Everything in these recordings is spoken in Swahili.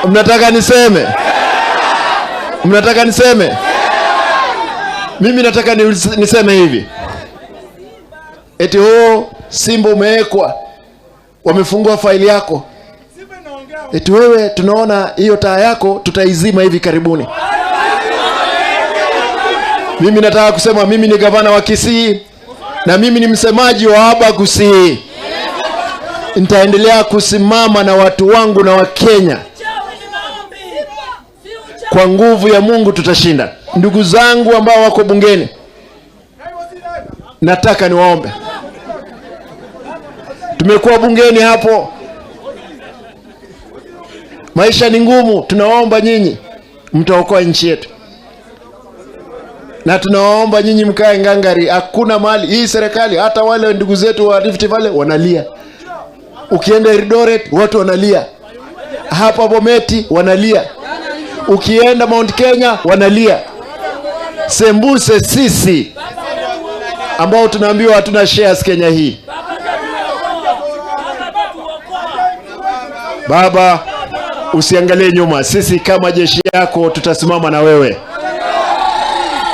Mnataka niseme? Mnataka niseme? Mimi nataka niseme hivi, eti hoo Simba umewekwa, wamefungua faili yako, eti wewe, tunaona hiyo taa yako tutaizima hivi karibuni. Mimi nataka kusema mimi ni gavana wa Kisii na mimi ni msemaji wa Abagusii. Nitaendelea kusimama na watu wangu na Wakenya. Kwa nguvu ya Mungu tutashinda. Ndugu zangu ambao wako bungeni, nataka niwaombe. Tumekuwa bungeni hapo, maisha ni ngumu. Tunawaomba nyinyi, mtaokoa nchi yetu, na tunawaomba nyinyi mkae ngangari. Hakuna mahali hii serikali, hata wale ndugu zetu wa Rift Valley wanalia, ukienda Eldoret watu wanalia, hapa Bometi wanalia, ukienda Mount Kenya wanalia. Sembuse sisi ambao tunaambiwa hatuna shares Kenya hii. Baba, usiangalie nyuma, sisi kama jeshi yako tutasimama na wewe,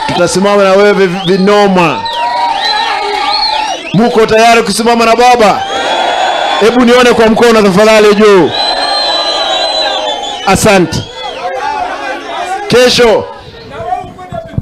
tutasimama na wewe vinoma. Muko tayari kusimama na baba? Hebu nione kwa mkono tafadhali juu. Asante. Kesho